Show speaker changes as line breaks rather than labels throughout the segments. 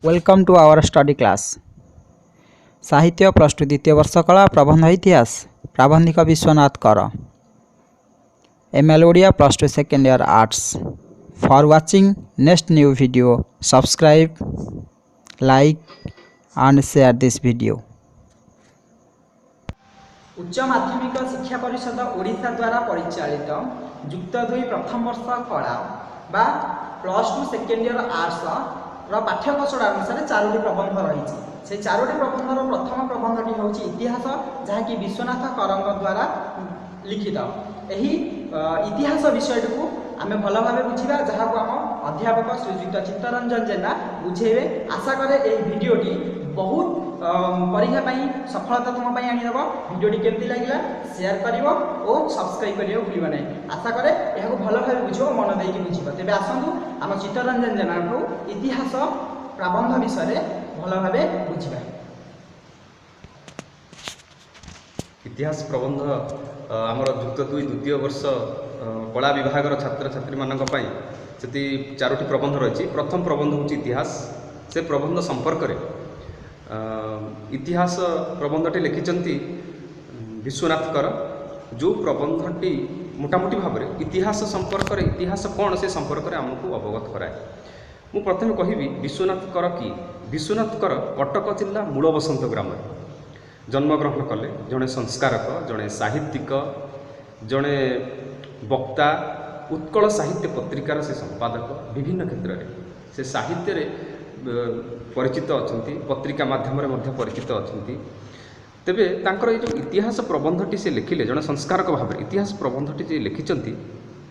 Welcome to our study class. ସାହିତ୍ୟ plus two ଦ୍ୱିତୀୟ ବର୍ଷ କଳା, ପ୍ରବନ୍ଧ ଇତିହାସ, ପ୍ରାବନ୍ଧିକ ବିଶ୍ୱନାଥ କର। M L Odia, plus two second year arts. For watching next new video, subscribe, like and share this video. ଉଚ୍ଚ ମାଧ୍ୟମିକ ଶିକ୍ଷା ପରିଷଦ ଓଡ଼ିଶା ଦ୍ୱାରା ପରିଚାଳିତ ଯୁକ୍ତ ଦୁଇ ପ୍ରଥମ ବର୍ଷ କଳା ବା ପ୍ଲସ୍ ଟୁ ସେକେଣ୍ଡ ଇୟର ଆର୍ଟ୍ସର ପାଠ୍ୟ ଖସଡ଼ା ଅନୁସାରେ ଚାରୋଟି ପ୍ରବନ୍ଧ ରହିଛି। ସେଇ ଚାରୋଟି ପ୍ରବନ୍ଧର ପ୍ରଥମ ପ୍ରବନ୍ଧଟି ହେଉଛି ଇତିହାସ, ଯାହାକି ବିଶ୍ୱନାଥ କରଙ୍କ ଦ୍ୱାରା ଲିଖିତ। ଏହି ଇତିହାସ ବିଷୟଟିକୁ ଆମେ ଭଲ ଭାବେ ବୁଝିବା, ଯାହାକୁ ଆମ ଅଧ୍ୟାପକ ଶ୍ରୀଯୁକ୍ତ ଚିତ୍ତରଞ୍ଜନ ଜେନା ବୁଝେଇବେ। ଆଶା କରେ ଏହି ଭିଡ଼ିଓଟି ବହୁତ ପରୀକ୍ଷା ପାଇଁ ସଫଳତା ତୁମ ପାଇଁ ଆଣିଦେବ। ଭିଡ଼ିଓଟି କେମିତି ଲାଗିଲା ସେୟାର କରିବ ଓ ସବସ୍କ୍ରାଇବ୍ କରିବାକୁ ଭୁଲିବ ନାହିଁ। ଆଶା କରେ ଏହାକୁ ଭଲ ଭାବେ ବୁଝିବ, ମନ ଦେଇକି ବୁଝିବ। ତେବେ ଆସନ୍ତୁ ଆମ ଚିତ୍ତରଞ୍ଜନ ଜେନାଠୁ ଇତିହାସ ପ୍ରବନ୍ଧ ବିଷୟରେ ଭଲ ଭାବେ ବୁଝିବା।
ଇତିହାସ ପ୍ରବନ୍ଧ ଆମର ଯୁକ୍ତ ଦୁଇ ଦ୍ୱିତୀୟ ବର୍ଷ କଳା ବିଭାଗର ଛାତ୍ରଛାତ୍ରୀମାନଙ୍କ ପାଇଁ ସେଠି ଚାରୋଟି ପ୍ରବନ୍ଧ ରହିଛି। ପ୍ରଥମ ପ୍ରବନ୍ଧ ହେଉଛି ଇତିହାସ। ସେ ପ୍ରବନ୍ଧ ସମ୍ପର୍କରେ ଇତିହାସ ପ୍ରବନ୍ଧଟି ଲେଖିଛନ୍ତି ବିଶ୍ୱନାଥ କର, ଯେଉଁ ପ୍ରବନ୍ଧଟି ମୋଟାମୋଟି ଭାବରେ ଇତିହାସ ସମ୍ପର୍କରେ, ଇତିହାସ କ'ଣ ସେ ସମ୍ପର୍କରେ ଆମକୁ ଅବଗତ କରାଏ। ମୁଁ ପ୍ରଥମେ କହିବି ବିଶ୍ୱନାଥ କର କିଏ। ବିଶ୍ୱନାଥ କର କଟକ ଜିଲ୍ଲା ମୂଳ ବସନ୍ତ ଗ୍ରାମରେ ଜନ୍ମଗ୍ରହଣ କଲେ। ଜଣେ ସଂସ୍କାରକ, ଜଣେ ସାହିତ୍ୟିକ, ଜଣେ ବକ୍ତା, ଉତ୍କଳ ସାହିତ୍ୟ ପତ୍ରିକାର ସେ ସମ୍ପାଦକ। ବିଭିନ୍ନ କ୍ଷେତ୍ରରେ ସେ ସାହିତ୍ୟରେ ପରିଚିତ ଅଛନ୍ତି, ପତ୍ରିକା ମାଧ୍ୟମରେ ମଧ୍ୟ ପରିଚିତ ଅଛନ୍ତି। ତେବେ ତାଙ୍କର ଏଇ ଯେଉଁ ଇତିହାସ ପ୍ରବନ୍ଧଟି ସେ ଲେଖିଲେ, ଜଣେ ସଂସ୍କାରକ ଭାବରେ ଇତିହାସ ପ୍ରବନ୍ଧଟି ଯେ ଲେଖିଛନ୍ତି,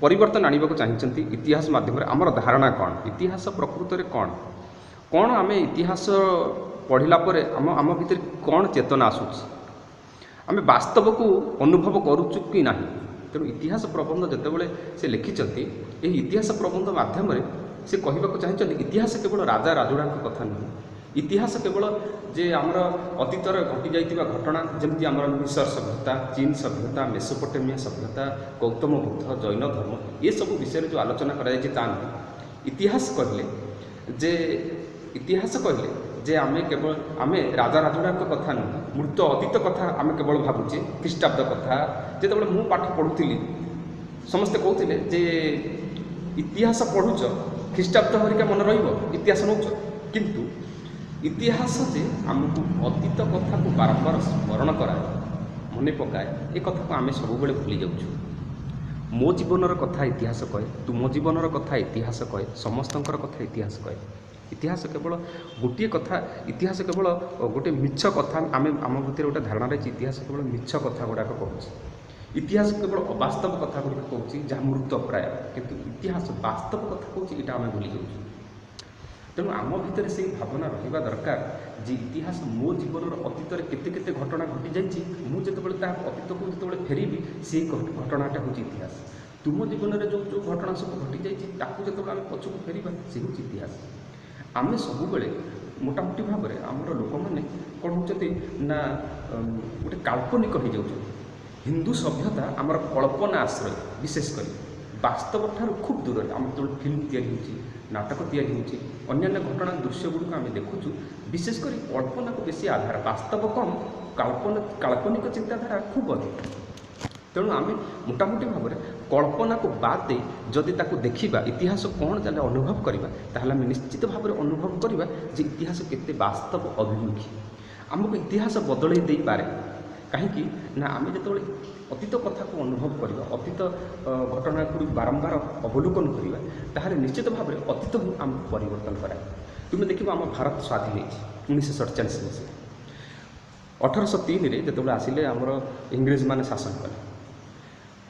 ପରିବର୍ତ୍ତନ ଆଣିବାକୁ ଚାହିଁଛନ୍ତି ଇତିହାସ ମାଧ୍ୟମରେ। ଆମର ଧାରଣା କ'ଣ, ଇତିହାସ ପ୍ରକୃତରେ କ'ଣ, କ'ଣ ଆମେ ଇତିହାସ ପଢ଼ିଲା ପରେ ଆମ ଭିତରେ କ'ଣ ଚେତନା ଆସୁଛି, ଆମେ ବାସ୍ତବକୁ ଅନୁଭବ କରୁଛୁ କି ନାହିଁ। ତେଣୁ ଇତିହାସ ପ୍ରବନ୍ଧ ଯେତେବେଳେ ସେ ଲେଖିଛନ୍ତି, ଏହି ଇତିହାସ ପ୍ରବନ୍ଧ ମାଧ୍ୟମରେ ସେ କହିବାକୁ ଚାହିଁଛନ୍ତି ଇତିହାସ କେବଳ ରାଜା ରାଜୁଡ଼ାଙ୍କ କଥା ନୁହେଁ। ଇତିହାସ କେବଳ ଯେ ଆମର ଅତୀତରେ ଘଟିଯାଇଥିବା ଘଟଣା, ଯେମିତି ଆମର ମିଶର ସଭ୍ୟତା, ଚୀନ ସଭ୍ୟତା, ମେସୋପଟେମିଆ ସଭ୍ୟତା, ଗୌତମ ବୁଦ୍ଧ, ଜୈନ ଧର୍ମ, ଏସବୁ ବିଷୟରେ ଯେଉଁ ଆଲୋଚନା କରାଯାଇଛି ତା ନୁହେଁ। ଇତିହାସ କହିଲେ ଯେ ଆମେ କେବଳ ଆମେ ରାଜା ରାଜୁଡ଼ାଙ୍କ କଥା ନୁହେଁ, ମୃତ ଅତୀତ କଥା ଆମେ କେବଳ ଭାବୁଛେ, ଖ୍ରୀଷ୍ଟାବ୍ଦ କଥା। ଯେତେବେଳେ ମୁଁ ପାଠ ପଢ଼ୁଥିଲି, ସମସ୍ତେ କହୁଥିଲେ ଯେ ଇତିହାସ ପଢ଼ୁଛ, ଖ୍ରୀଷ୍ଟାବ୍ଦ ହରିକା ମନେ ରହିବ, ଇତିହାସ ନେଉଛ। କିନ୍ତୁ ଇତିହାସ ଯେ ଆମକୁ ଅତୀତ କଥାକୁ ବାରମ୍ବାର ସ୍ମରଣ କରାଏ, ମନେ ପକାଏ, ଏ କଥାକୁ ଆମେ ସବୁବେଳେ ଭୁଲି ଯାଉଛୁ। ମୋ ଜୀବନର କଥା ଇତିହାସ କହେ, ତୁମ ଜୀବନର କଥା ଇତିହାସ କହେ, ସମସ୍ତଙ୍କର କଥା ଇତିହାସ କହେ। ଇତିହାସ କେବଳ ଗୋଟିଏ କଥା, ଇତିହାସ କେବଳ ଗୋଟେ ମିଛ କଥା, ଆମେ ଆମ ଭିତରେ ଗୋଟେ ଧାରଣା ରହିଛି ଇତିହାସ କେବଳ ମିଛ କଥା ଗୁଡ଼ାକ କହୁଛି, ଇତିହାସ କେବଳ ଅବାସ୍ତବ କଥା ଗୁଡ଼ିକ କହୁଛି, ଯାହା ମୃତ ପ୍ରାୟ। କିନ୍ତୁ ଇତିହାସ ବାସ୍ତବ କଥା କହୁଛି, ଏଇଟା ଆମେ ଭୁଲି ଯାଉଛୁ। ତେଣୁ ଆମ ଭିତରେ ସେଇ ଭାବନା ରହିବା ଦରକାର ଯେ ଇତିହାସ ମୋ ଜୀବନର ଅତୀତରେ କେତେ କେତେ ଘଟଣା ଘଟିଯାଇଛି, ମୁଁ ଯେତେବେଳେ ତା ଅତୀତକୁ ଯେତେବେଳେ ଫେରିବି, ସେଇ ଘଟଣାଟା ହେଉଛି ଇତିହାସ। ତୁମ ଜୀବନରେ ଯେଉଁ ଯେଉଁ ଘଟଣା ସବୁ ଘଟିଯାଇଛି, ତାକୁ ଯେତେବେଳେ ଆମେ ପଛକୁ ଫେରିବା, ସେ ହେଉଛି ଇତିହାସ। ଆମେ ସବୁବେଳେ ମୋଟାମୋଟି ଭାବରେ ଆମର ଲୋକମାନେ କ'ଣ ହେଉଛନ୍ତି ନା ଗୋଟେ କାଳ୍ପନିକ ହେଇଯାଉଛନ୍ତି। ହିନ୍ଦୁ ସଭ୍ୟତା ଆମର କଳ୍ପନା ଆଶ୍ରୟ, ବିଶେଷ କରି ବାସ୍ତବ ଠାରୁ ଖୁବ୍ ଦୂରରେ। ଆମର ଯେତେବେଳେ ଫିଲ୍ମ ତିଆରି ହେଉଛି, ନାଟକ ତିଆରି ହେଉଛି, ଅନ୍ୟାନ୍ୟ ଘଟଣା ଦୃଶ୍ୟ ଗୁଡ଼ିକ ଆମେ ଦେଖୁଛୁ, ବିଶେଷ କରି କଳ୍ପନାକୁ ବେଶୀ ଆଧାର, ବାସ୍ତବ କମ୍, କାଳ୍ପନିକ ଚିନ୍ତାଧାରା ଖୁବ୍ ଅଧିକ। ତେଣୁ ଆମେ ମୋଟାମୋଟି ଭାବରେ କଳ୍ପନାକୁ ବାଦ ଦେଇ ଯଦି ତାକୁ ଦେଖିବା, ଇତିହାସ କ'ଣ ତାହେଲେ ଅନୁଭବ କରିବା, ତାହେଲେ ଆମେ ନିଶ୍ଚିତ ଭାବରେ ଅନୁଭବ କରିବା ଯେ ଇତିହାସ କେତେ ବାସ୍ତବ ଅଭିମୁଖୀ। ଆମକୁ ଇତିହାସ ବଦଳେଇ ଦେଇପାରେ। କାହିଁକି ନା ଆମେ ଯେତେବେଳେ ଅତୀତ କଥାକୁ ଅନୁଭବ କରିବା, ଅତୀତ ଘଟଣାକୁ ବାରମ୍ବାର ଅବଲୋକନ କରିବା, ତାହେଲେ ନିଶ୍ଚିତ ଭାବରେ ଅତୀତ ହିଁ ଆମକୁ ପରିବର୍ତ୍ତନ କରାଏ। ତୁମେ ଦେଖିବ, ଆମ ଭାରତ ସ୍ୱାଧୀନ ହେଇଛି 1947 ମସିହାରେ। 1803ରେ ଯେତେବେଳେ ଆସିଲେ ଆମର ଇଂରେଜମାନେ ଶାସନ କଲେ,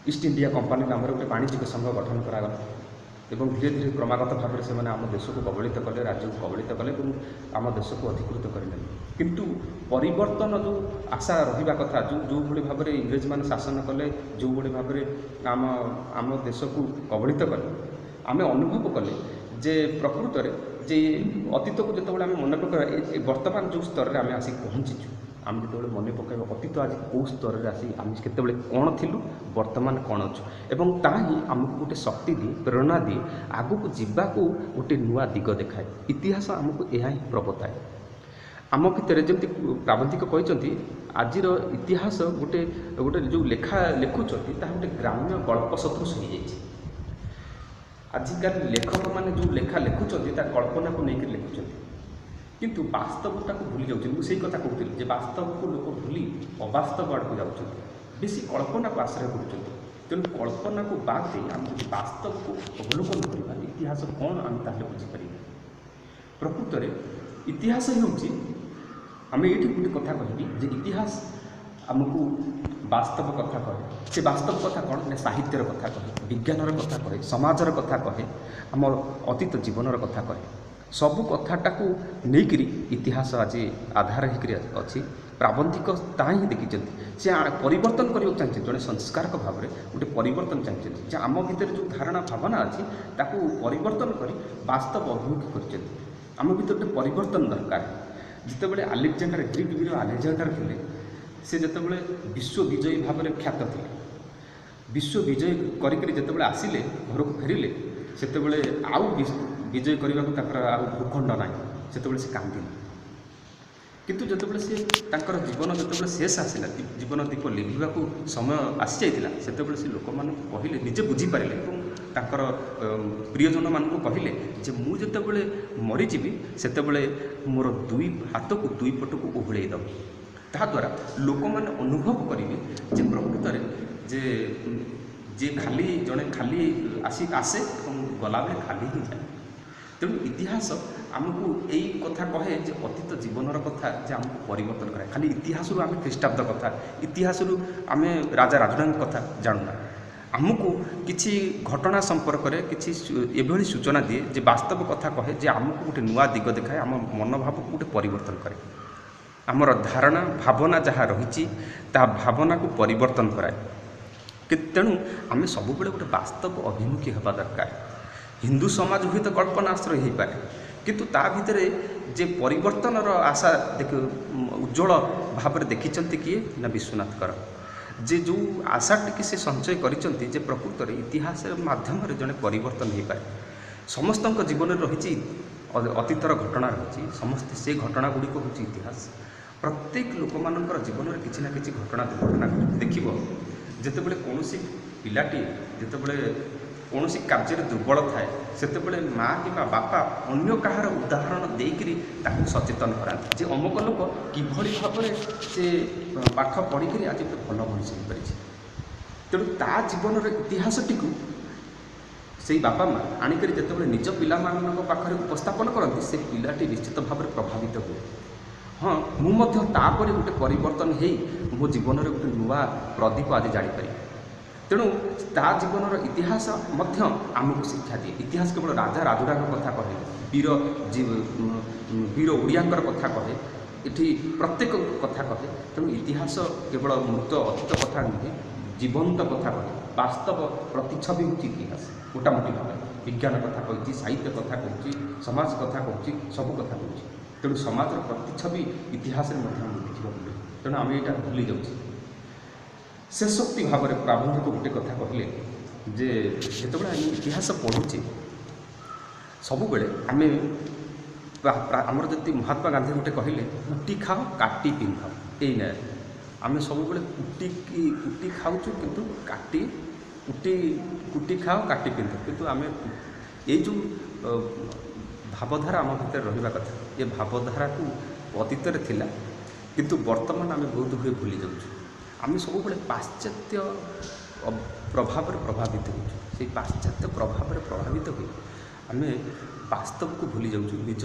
ଇଷ୍ଟ ଇଣ୍ଡିଆ କମ୍ପାନୀ ନାମରେ ଗୋଟେ ବାଣିଜ୍ୟିକ ସଂଘ ଗଠନ କରାଗଲା ଏବଂ ଧୀରେ ଧୀରେ କ୍ରମାଗତ ଭାବରେ ସେମାନେ ଆମ ଦେଶକୁ କବଳିତ କଲେ, ରାଜ୍ୟକୁ କବଳିତ କଲେ ଏବଂ ଆମ ଦେଶକୁ ଅଧିକୃତ କରିନେଲେ। କିନ୍ତୁ ପରିବର୍ତ୍ତନ ଯେଉଁ ଆଶା ରହିବା କଥା, ଯେଉଁଭଳି ଭାବରେ ଇଂରେଜମାନେ ଶାସନ କଲେ, ଯେଉଁଭଳି ଭାବରେ ଆମ ଦେଶକୁ କବଳିତ କଲେ, ଆମେ ଅନୁଭବ କଲେ ଯେ ପ୍ରକୃତରେ ଯେ ଅତୀତକୁ ଯେତେବେଳେ ଆମେ ମନେ ପକାଇବା, ବର୍ତ୍ତମାନ ଯେଉଁ ସ୍ତରରେ ଆମେ ଆସିକି ପହଞ୍ଚିଛୁ, ଆମେ ଯେତେବେଳେ ମନେ ପକାଇବା ଅତୀତ ଆଜି କେଉଁ ସ୍ତରରେ ଆସି ଆମେ କେତେବେଳେ କ'ଣ ଥିଲୁ, ବର୍ତ୍ତମାନ କ'ଣ ଅଛୁ, ଏବଂ ତାହା ହିଁ ଆମକୁ ଗୋଟେ ଶକ୍ତି ଦିଏ, ପ୍ରେରଣା ଦିଏ, ଆଗକୁ ଯିବାକୁ ଗୋଟେ ନୂଆ ଦିଗ ଦେଖାଏ। ଇତିହାସ ଆମକୁ ଏହା ହିଁ ପ୍ରବର୍ତ୍ତାଏ। ଆମ ଭିତରେ ଯେମିତି ପ୍ରାବନ୍ଧିକ କହିଛନ୍ତି, ଆଜିର ଇତିହାସ ଗୋଟେ ଗୋଟେ ଯେଉଁ ଲେଖା ଲେଖୁଛନ୍ତି ତାହା ଗୋଟେ ଗ୍ରାମ୍ୟ ଗଳ୍ପ ସଦୃଶ ହେଇଯାଇଛି। ଆଜିକାଲି ଲେଖକମାନେ ଯେଉଁ ଲେଖା ଲେଖୁଛନ୍ତି ତା କଳ୍ପନାକୁ ନେଇକରି ଲେଖୁଛନ୍ତି, କିନ୍ତୁ ବାସ୍ତବତାକୁ ଭୁଲି ଯାଉଛନ୍ତି। ମୁଁ ସେଇ କଥା କହୁଥିଲି ଯେ ବାସ୍ତବକୁ ଲୋକ ଭୁଲି ଅବାସ୍ତବ ଆଡ଼କୁ ଯାଉଛନ୍ତି, ବେଶୀ କଳ୍ପନାକୁ ଆଶ୍ରୟ କରୁଛନ୍ତି। ତେଣୁ କଳ୍ପନାକୁ ବାଦ ଦେଇ ଆମେ ଯଦି ବାସ୍ତବକୁ ଅବଲୋକନ କରିବା, ଇତିହାସ କ'ଣ ଆମେ ତାହେଲେ ବୁଝିପାରିବା। ପ୍ରକୃତରେ ଇତିହାସ ହେଉଛି, ଆମେ ଏଇଠି ଗୋଟେ କଥା କହିବି ଯେ ଇତିହାସ ଆମକୁ ବାସ୍ତବ କଥା କହେ। ସେ ବାସ୍ତବ କଥା କ'ଣ ନା ସାହିତ୍ୟର କଥା କହେ, ବିଜ୍ଞାନର କଥା କହେ, ସମାଜର କଥା କହେ, ଆମ ଅତୀତ ଜୀବନର କଥା କହେ। ସବୁ କଥାଟାକୁ ନେଇକରି ଇତିହାସ ଆଜି ଆଧାର ହେଇକରି ଅଛି। ପ୍ରାବନ୍ଧିକ ତାହା ହିଁ ଦେଖିଛନ୍ତି, ସେ ପରିବର୍ତ୍ତନ କରିବାକୁ ଚାହିଁଛନ୍ତି। ଜଣେ ସଂସ୍କାରକ ଭାବରେ ଗୋଟେ ପରିବର୍ତ୍ତନ ଚାହିଁଛନ୍ତି ଯେ ଆମ ଭିତରେ ଯେଉଁ ଧାରଣା ଭାବନା ଅଛି ତାକୁ ପରିବର୍ତ୍ତନ କରି ବାସ୍ତବ ଅଭିମୁଖୀ କରିଛନ୍ତି। ଆମ ଭିତରେ ଗୋଟେ ପରିବର୍ତ୍ତନ ଦରକାର। ଯେତେବେଳେ ଆଲେକ୍ଜାଣ୍ଡାର, ଗ୍ରୀକ୍ ବୀର ଆଲେକ୍ଜାଣ୍ଡାର ଥିଲେ, ସେ ଯେତେବେଳେ ବିଶ୍ୱ ବିଜୟୀ ଭାବରେ ଖ୍ୟାତ ଥିଲେ, ବିଶ୍ୱ ବିଜୟ କରିକରି ଯେତେବେଳେ ଆସିଲେ, ଘରକୁ ଫେରିଲେ, ସେତେବେଳେ ଆଉ ବିଜୟ କରିବାକୁ ତାଙ୍କର ଆଉ ଭୂଖଣ୍ଡ ନାହିଁ। ସେତେବେଳେ ସେ କାନ୍ଦିଲେ। କିନ୍ତୁ ଯେତେବେଳେ ସେ ତାଙ୍କର ଜୀବନ ଯେତେବେଳେ ଶେଷ ଆସିଲା, ଜୀବନ ଦୀପ ଲିଭିବାକୁ ସମୟ ଆସିଯାଇଥିଲା, ସେତେବେଳେ ସେ ଲୋକମାନଙ୍କୁ କହିଲେ, ନିଜେ ବୁଝିପାରିଲେ ଏବଂ ତାଙ୍କର ପ୍ରିୟଜନମାନଙ୍କୁ କହିଲେ ଯେ ମୁଁ ଯେତେବେଳେ ମରିଯିବି ସେତେବେଳେ ମୋର ଦୁଇ ହାତକୁ ଦୁଇ ପଟକୁ ଓହଳେଇ ଦେବ, ତାହାଦ୍ୱାରା ଲୋକମାନେ ଅନୁଭବ କରିବେ ଯେ ପ୍ରକୃତରେ ଯେ ଯିଏ ଖାଲି ଜଣେ ଖାଲି ଆସି ଆସେ ଏବଂ ଗଲାବେଳେ ଖାଲି ହିଁ ଯାଏ। ତେଣୁ ଇତିହାସ ଆମକୁ ଏଇ କଥା କହେ ଯେ ଅତୀତ ଜୀବନର କଥା ଯେ ଆମକୁ ପରିବର୍ତ୍ତନ କରାଏ। ଖାଲି ଇତିହାସରୁ ଆମେ ଖ୍ରୀଷ୍ଟାବ୍ଦ କଥା, ଇତିହାସରୁ ଆମେ ରାଜା ରାଜୁଡ଼ାଙ୍କ କଥା ଜାଣୁନା। ଆମକୁ କିଛି ଘଟଣା ସମ୍ପର୍କରେ କିଛି ଏଭଳି ସୂଚନା ଦିଏ ଯେ ବାସ୍ତବ କଥା କହେ, ଯେ ଆମକୁ ଗୋଟେ ନୂଆ ଦିଗ ଦେଖାଏ, ଆମ ମନୋଭାବକୁ ଗୋଟେ ପରିବର୍ତ୍ତନ କରେ, ଆମର ଧାରଣା ଭାବନା ଯାହା ରହିଛି ତାହା ଭାବନାକୁ ପରିବର୍ତ୍ତନ କରାଏ। ତେଣୁ ଆମେ ସବୁବେଳେ ଗୋଟେ ବାସ୍ତବ ଅଭିମୁଖୀ ହେବା ଦରକାର। ହିନ୍ଦୁ ସମାଜ ହୁଏତ କଳ୍ପନା ଆଶ୍ରୟ ହେଇପାରେ, କିନ୍ତୁ ତା ଭିତରେ ଯେ ପରିବର୍ତ୍ତନର ଆଶା ଦେଖ ଉଜ୍ଜଳ ଭାବରେ ଦେଖିଛନ୍ତି କିଏ ନା ବିଶ୍ୱନାଥ କର, ଯେ ଯେଉଁ ଆଶାଟିକି ସେ ସଞ୍ଚୟ କରିଛନ୍ତି ଯେ ପ୍ରକୃତରେ ଇତିହାସ ମାଧ୍ୟମରେ ଜଣେ ପରିବର୍ତ୍ତନ ହେଇପାରେ। ସମସ୍ତଙ୍କ ଜୀବନରେ ରହିଛି ଅତୀତର ଘଟଣା ରହିଛି, ସମସ୍ତେ ସେ ଘଟଣା ଗୁଡ଼ିକ ହେଉଛି ଇତିହାସ। ପ୍ରତ୍ୟେକ ଲୋକମାନଙ୍କର ଜୀବନରେ କିଛି ନା କିଛି ଘଟଣା ଦୁର୍ଘଟଣା ଘଟେ। ଦେଖିବ ଯେତେବେଳେ କୌଣସି ପିଲାଟିଏ ଯେତେବେଳେ କୌଣସି କାର୍ଯ୍ୟରେ ଦୁର୍ବଳ ଥାଏ, ସେତେବେଳେ ମା କିମ୍ବା ବାପା ଅନ୍ୟ କାହାର ଉଦାହରଣ ଦେଇକରି ତାକୁ ସଚେତନ କରାନ୍ତି ଯେ ଅମୁକ ଲୋକ କିଭଳି ଭାବରେ ସେ ପାଠ ପଢ଼ିକରି ଆଜି ଗୋଟେ ଭଲ ମଣିଷ ହେଇପାରିଛି। ତେଣୁ ତା ଜୀବନର ଇତିହାସଟିକୁ ସେଇ ବାପା ମା ଆଣିକରି ଯେତେବେଳେ ନିଜ ପିଲାମାନଙ୍କ ପାଖରେ ଉପସ୍ଥାପନ କରନ୍ତି, ସେ ପିଲାଟି ନିଶ୍ଚିତ ଭାବରେ ପ୍ରଭାବିତ ହୁଏ। ହଁ, ମୁଁ ମଧ୍ୟ ତାପରେ ଗୋଟେ ପରିବର୍ତ୍ତନ ହେଇ ମୋ ଜୀବନରେ ଗୋଟେ ନୂଆ ପ୍ରଦୀପ ଆଜି ଜାଣିପାରିବି। ତେଣୁ ତା ଜୀବନର ଇତିହାସ ମଧ୍ୟ ଆମକୁ ଶିକ୍ଷା ଦିଏ। ଇତିହାସ କେବଳ ରାଜା ରାଜୁଡ଼ାଙ୍କ କଥା କହେ, ବୀର ଓଡ଼ିଆଙ୍କର କଥା କହେ, ଏଠି ପ୍ରତ୍ୟେକ କଥା କହେ। ତେଣୁ ଇତିହାସ କେବଳ ମୃତ ଅତୀତ କଥା ନୁହେଁ, ଜୀବନ୍ତ କଥା କହେ। ବାସ୍ତବ ପ୍ରତିଛବି ହେଉଛି ଇତିହାସ। ମୋଟାମୋଟି ଭାବରେ ବିଜ୍ଞାନ କଥା କହିଛି, ସାହିତ୍ୟ କଥା କହୁଛି, ସମାଜ କଥା କହୁଛି, ସବୁ କଥା କହୁଛି। ତେଣୁ ସମାଜର ପ୍ରତିଛବି ଇତିହାସରେ ମଧ୍ୟ ଆମକୁ ଦେଖିବାକୁ ମିଳେ। ତେଣୁ ଆମେ ଏଇଟା ଭୁଲି ଯାଉଛେ। ଶେଷୋକ୍ତି ଭାବରେ ପ୍ରାବନ୍ଧିକ ଗୋଟେ କଥା କହିଲେ ଯେ ଯେତେବେଳେ ଆମେ ଇତିହାସ ପଢ଼ୁଛେ, ସବୁବେଳେ ଆମେ ଆମର ଯଦି ମହାତ୍ମା ଗାନ୍ଧୀ ଗୋଟେ କହିଲେ, କୁଟି ଖାଅ କାଟି ପିନ୍ଧ। ଏଇ ନ୍ୟାୟ ଆମେ ସବୁବେଳେ କୁଟି ଖାଉଛୁ, କିନ୍ତୁ କାଟି କୁଟି କୁଟି ଖାଅ କାଟି ପିନ୍ଧ। କିନ୍ତୁ ଆମେ ଏଇ ଯେଉଁ ଭାବଧାରା ଆମ ଭିତରେ ରହିବା କଥା, ଏ ଭାବଧାରାକୁ ଅତୀତରେ ଥିଲା, କିନ୍ତୁ ବର୍ତ୍ତମାନ ଆମେ ବହୁତ ଗୁଡ଼ିଏ ଭୁଲି ଯାଉଛୁ। ଆମେ ସବୁବେଳେ ପାଶ୍ଚାତ୍ୟ ପ୍ରଭାବରେ ପ୍ରଭାବିତ ହେଉଛୁ। ସେଇ ପାଶ୍ଚାତ୍ୟ ପ୍ରଭାବରେ ପ୍ରଭାବିତ ହୋଇ ଆମେ ବାସ୍ତବକୁ ଭୁଲି ଯାଉଛୁ, ନିଜ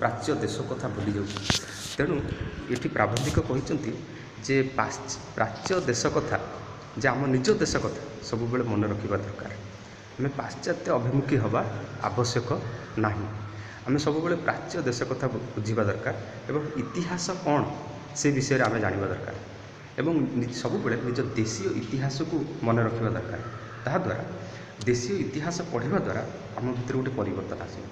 ପ୍ରାଚ୍ୟ ଦେଶ କଥା ଭୁଲି ଯାଉଛୁ। ତେଣୁ ଏଠି ପ୍ରାବନ୍ଧିକ କହିଛନ୍ତି ଯେ ପ୍ରାଚ୍ୟ ଦେଶ କଥା, ଯେ ଆମ ନିଜ ଦେଶ କଥା ସବୁବେଳେ ମନେ ରଖିବା ଦରକାର। ଆମେ ପାଶ୍ଚାତ୍ୟ ଅଭିମୁଖୀ ହେବା ଆବଶ୍ୟକ ନାହିଁ। ଆମେ ସବୁବେଳେ ପ୍ରାଚ୍ୟ ଦେଶ କଥା ବୁଝିବା ଦରକାର ଏବଂ ଇତିହାସ କ'ଣ ସେ ବିଷୟରେ ଆମେ ଜାଣିବା ଦରକାର ଏବଂ ସବୁବେଳେ ନିଜ ଦେଶୀୟ ଇତିହାସକୁ ମନେ ରଖିବା ଦରକାର। ତାହାଦ୍ୱାରା ଦେଶୀୟ ଇତିହାସ ପଢ଼ିବା ଦ୍ୱାରା ଆମ ଭିତରେ ଗୋଟେ ପରିବର୍ତ୍ତନ ଆସିବ।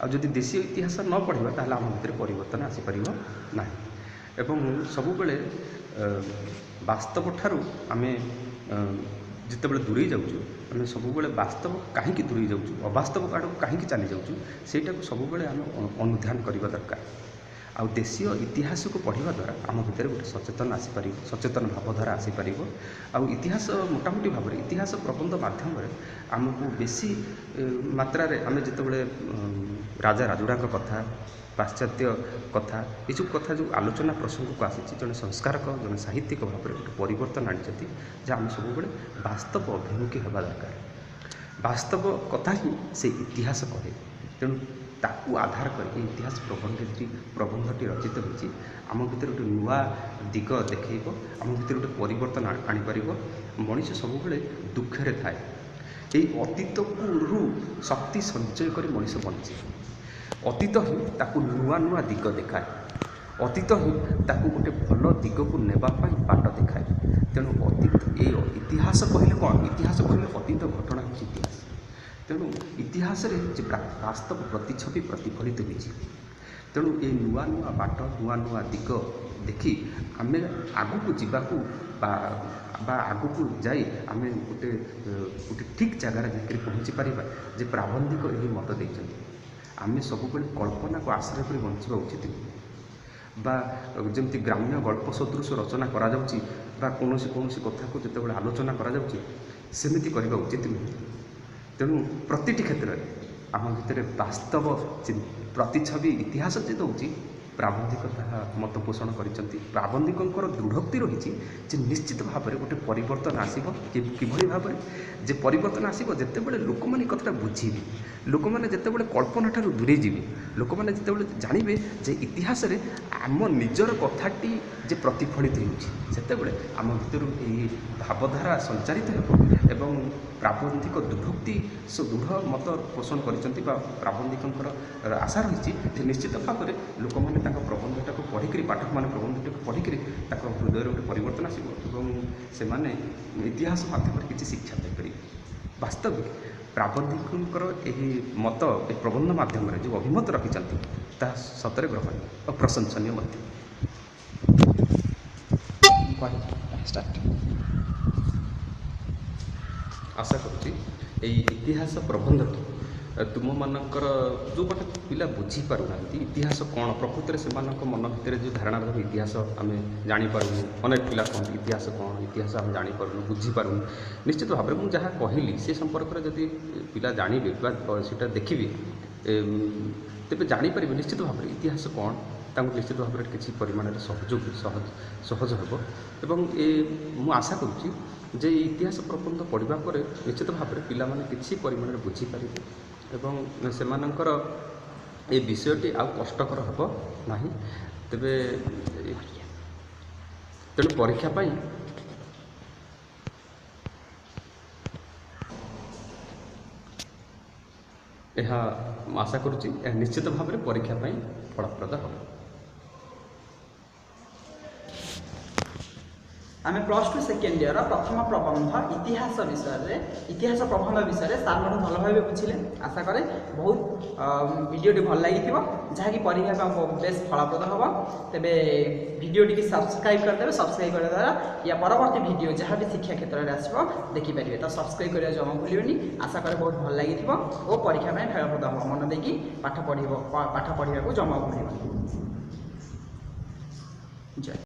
ଆଉ ଯଦି ଦେଶୀୟ ଇତିହାସ ନ ପଢ଼ିବା ତାହେଲେ ଆମ ଭିତରେ ପରିବର୍ତ୍ତନ ଆସିପାରିବ ନାହିଁ। ଏବଂ ସବୁବେଳେ ବାସ୍ତବ ଠାରୁ ଆମେ ଯେତେବେଳେ ଦୂରେଇ ଯାଉଛୁ, ଆମେ ସବୁବେଳେ ବାସ୍ତବ କାହିଁକି ଦୂରେଇ ଯାଉଛୁ, ଅବାସ୍ତବ ଆଡ଼କୁ କାହିଁକି ଚାଲି ଯାଉଛୁ, ସେଇଟାକୁ ସବୁବେଳେ ଆମେ ଅନୁଧ୍ୟାନ କରିବା ଦରକାର। ଆଉ ଦେଶୀୟ ଇତିହାସକୁ ପଢ଼ିବା ଦ୍ୱାରା ଆମ ଭିତରେ ଗୋଟେ ସଚେତନ ଆସିପାରିବ, ସଚେତନ ଭାବଧାରା ଆସିପାରିବ। ଆଉ ଇତିହାସ ମୋଟାମୋଟି ଭାବରେ ଇତିହାସ ପ୍ରବନ୍ଧ ମାଧ୍ୟମରେ ଆମକୁ ବେଶୀ ମାତ୍ରାରେ ଆମେ ଯେତେବେଳେ ରାଜା ରାଜୁଡ଼ାଙ୍କ କଥା, ପାଶ୍ଚାତ୍ୟ କଥା, ଏସବୁ କଥା ଯେଉଁ ଆଲୋଚନା ପ୍ରସଙ୍ଗକୁ ଆସିଛି, ଜଣେ ସଂସ୍କାରକ, ଜଣେ ସାହିତ୍ୟିକ ଭାବରେ ଗୋଟେ ପରିବର୍ତ୍ତନ ଆଣିଛନ୍ତି ଯେ ଆମେ ସବୁବେଳେ ବାସ୍ତବ ଅଭିମୁଖୀ ହେବା ଦରକାର। ବାସ୍ତବ କଥା ହିଁ ସେ ଇତିହାସ କହେ। ତେଣୁ ତାକୁ ଆଧାର କରି ଏ ଇତିହାସ ପ୍ରବନ୍ଧଟି ରଚିତ ହୋଇଛି। ଆମ ଭିତରେ ଗୋଟେ ନୂଆ ଦିଗ ଦେଖେଇବ, ଆମ ଭିତରେ ଗୋଟେ ପରିବର୍ତ୍ତନ ଆଣିପାରିବ। ମଣିଷ ସବୁବେଳେ ଦୁଃଖରେ ଥାଏ। ଏଇ ଅତୀତକୁ ଶକ୍ତି ସଞ୍ଚୟ କରି ମଣିଷ ବଞ୍ଚେ। ଅତୀତ ହିଁ ତାକୁ ନୂଆ ନୂଆ ଦିଗ ଦେଖାଏ, ଅତୀତ ହିଁ ତାକୁ ଗୋଟେ ଭଲ ଦିଗକୁ ନେବା ପାଇଁ ବାଟ ଦେଖାଏ। ତେଣୁ ଅତୀତ ଏ ଇତିହାସ କହିଲେ କ'ଣ? ଇତିହାସ କହିଲେ ଅତୀତ ଘଟଣା ହେଉଛି ଇତିହାସ। ତେଣୁ ଇତିହାସରେ ଯେ ବାସ୍ତବ ପ୍ରତିଛବି ପ୍ରତିଫଳିତ ହୋଇଛି। ତେଣୁ ଏ ନୂଆ ନୂଆ ବାଟ, ନୂଆ ନୂଆ ଦିଗ ଦେଖି ଆମେ ଆଗକୁ ଯିବାକୁ ବା ଆଗକୁ ଯାଇ ଆମେ ଗୋଟେ ଗୋଟେ ଠିକ୍ ଜାଗାରେ ଯାଇକରି ପହଞ୍ଚି ପାରିବା ଯେ ପ୍ରାବନ୍ଧିକ ଏହି ମତ ଦେଇଛନ୍ତି। ଆମେ ସବୁବେଳେ କଳ୍ପନାକୁ ଆଶ୍ରୟ କରି ବଞ୍ଚିବା ଉଚିତ ନୁହେଁ, ବା ଯେମିତି ଗ୍ରାମ୍ୟ ଗଳ୍ପ ସଦୃଶ ରଚନା କରାଯାଉଛି ବା କୌଣସି କୌଣସି କଥାକୁ ଯେତେବେଳେ ଆଲୋଚନା କରାଯାଉଛି ସେମିତି କରିବା ଉଚିତ ନୁହେଁ। ତେଣୁ ପ୍ରତିଟି କ୍ଷେତ୍ରରେ ଆମ ଭିତରେ ବାସ୍ତବ ପ୍ରତିଛବି ଇତିହାସ ଯେ ଦେଉଛି, ପ୍ରାବନ୍ଧିକ ତାହା ମତ ପୋଷଣ କରିଛନ୍ତି। ପ୍ରାବନ୍ଧିକଙ୍କର ଦୃଢ଼ୋକ୍ତି ରହିଛି ଯେ ନିଶ୍ଚିତ ଭାବରେ ଗୋଟେ ପରିବର୍ତ୍ତନ ଆସିବ। କିଭଳି ଭାବରେ ଯେ ପରିବର୍ତ୍ତନ ଆସିବ? ଯେତେବେଳେ ଲୋକମାନେ କଥାଟା ବୁଝିବେ, ଲୋକମାନେ ଯେତେବେଳେ କଳ୍ପନା ଠାରୁ ଦୂରେଇ ଯିବେ, ଲୋକମାନେ ଯେତେବେଳେ ଜାଣିବେ ଯେ ଇତିହାସରେ ଆମ ନିଜର କଥାଟି ଯେ ପ୍ରତିଫଳିତ ହେଉଛି, ସେତେବେଳେ ଆମ ଭିତରୁ ଏହି ଭାବଧାରା ସଞ୍ଚାରିତ ହେବ। ଏବଂ ପ୍ରାବନ୍ଧିକ ଦୃଢ଼ୋକ୍ତି ଦୃଢ଼ ମତ ପୋଷଣ କରିଛନ୍ତି ବା ପ୍ରାବନ୍ଧିକଙ୍କର ଆଶା ରହିଛି ଯେ ନିଶ୍ଚିତ ଭାବରେ ଲୋକମାନେ ତାଙ୍କ ପ୍ରବନ୍ଧଟାକୁ ପଢ଼ିକରି, ପାଠକମାନେ ପ୍ରବନ୍ଧଟାକୁ ପଢ଼ିକରି ତାଙ୍କ ହୃଦୟରେ ଗୋଟେ ପରିବର୍ତ୍ତନ ଆସିବ ଏବଂ ସେମାନେ ଇତିହାସ ମାଧ୍ୟମରେ କିଛି ଶିକ୍ଷା ପାଇପାରିବେ। ବାସ୍ତବିକ ପ୍ରାବନ୍ଧିକଙ୍କର ଏହି ମତ, ଏ ପ୍ରବନ୍ଧ ମାଧ୍ୟମରେ ଯେଉଁ ଅଭିମତ ରଖିଛନ୍ତି ତାହା ସତରେ ଗ୍ରହଣୀୟ ଓ ପ୍ରଶଂସନୀୟ ମଧ୍ୟ। ଆଶା କରୁଛି ଏଇ ଇତିହାସ ପ୍ରବନ୍ଧଟି ତୁମମାନଙ୍କର ଯେଉଁମାନେ ପିଲା ବୁଝିପାରୁନାହାନ୍ତି ଇତିହାସ କ'ଣ, ପ୍ରକୃତରେ ସେମାନଙ୍କ ମନ ଭିତରେ ଯେଉଁ ଧାରଣା ରହିବ ଇତିହାସ ଆମେ ଜାଣିପାରୁନୁ। ଅନେକ ପିଲା କହନ୍ତି ଇତିହାସ କ'ଣ, ଇତିହାସ ଆମେ ଜାଣିପାରୁନୁ, ବୁଝିପାରୁନୁ। ନିଶ୍ଚିତ ଭାବରେ ମୁଁ ଯାହା କହିଲି ସେ ସମ୍ପର୍କରେ ଯଦି ପିଲା ଜାଣିବେ ବା ସେଇଟା ଦେଖିବେ ତେବେ ଜାଣିପାରିବେ ନିଶ୍ଚିତ ଭାବରେ ଇତିହାସ କ'ଣ, ତାଙ୍କୁ ନିଶ୍ଚିତ ଭାବରେ କିଛି ପରିମାଣରେ ସହଜ ହେବ। ଏବଂ ଏ ମୁଁ ଆଶା କରୁଛି ଯେ ଏ ଇତିହାସ ପ୍ରବନ୍ଧ ପଢ଼ିବା ପରେ ନିଶ୍ଚିତ ଭାବରେ ପିଲାମାନେ କିଛି ପରିମାଣରେ ବୁଝିପାରିବେ ଏବଂ ସେମାନଙ୍କର ଏ ବିଷୟଟି ଆଉ କଷ୍ଟକର ହେବ ନାହିଁ। ତେବେ ତେଣୁ ପରୀକ୍ଷା ପାଇଁ ଏହା ଆଶା କରୁଛି ଏହା ନିଶ୍ଚିତ ଭାବରେ ପରୀକ୍ଷା ପାଇଁ ଫଳପ୍ରଦ ହେବ।
ଆମେ +2 ସେକେଣ୍ଡ ଇୟର ପ୍ରଥମ ପ୍ରବନ୍ଧ ଇତିହାସ ବିଷୟରେ, ଇତିହାସ ପ୍ରବନ୍ଧ ବିଷୟରେ ସାର୍ଙ୍କଠୁ ଭଲ ଭାବେ ବୁଝିଲେ। ଆଶା କରେ ବହୁତ ଭିଡ଼ିଓଟି ଭଲ ଲାଗିଥିବ, ଯାହାକି ପରୀକ୍ଷା ପାଇଁ ବେଶ ଫଳପ୍ରଦ ହେବ। ତେବେ ଭିଡ଼ିଓଟିକି ସବସ୍କ୍ରାଇବ୍ କରିଦେବେ। ସବସ୍କ୍ରାଇବ୍ କରିବା ଦ୍ୱାରା ୟା ପରବର୍ତ୍ତୀ ଭିଡ଼ିଓ ଯାହା ବି ଶିକ୍ଷା କ୍ଷେତ୍ରରେ ଆସିବ ଦେଖିପାରିବେ। ତ ସବସ୍କ୍ରାଇବ୍ କରିବା ଜମା ଭୁଲିବେନି। ଆଶା କରେ ବହୁତ ଭଲ ଲାଗିଥିବ ଓ ପରୀକ୍ଷା ପାଇଁ ଫଳପ୍ରଦ ହେବ। ମନ ଦେଇକି ପାଠ ପଢ଼ିବାକୁ ଜମା ଭୁଲିବନି। ଜୟ।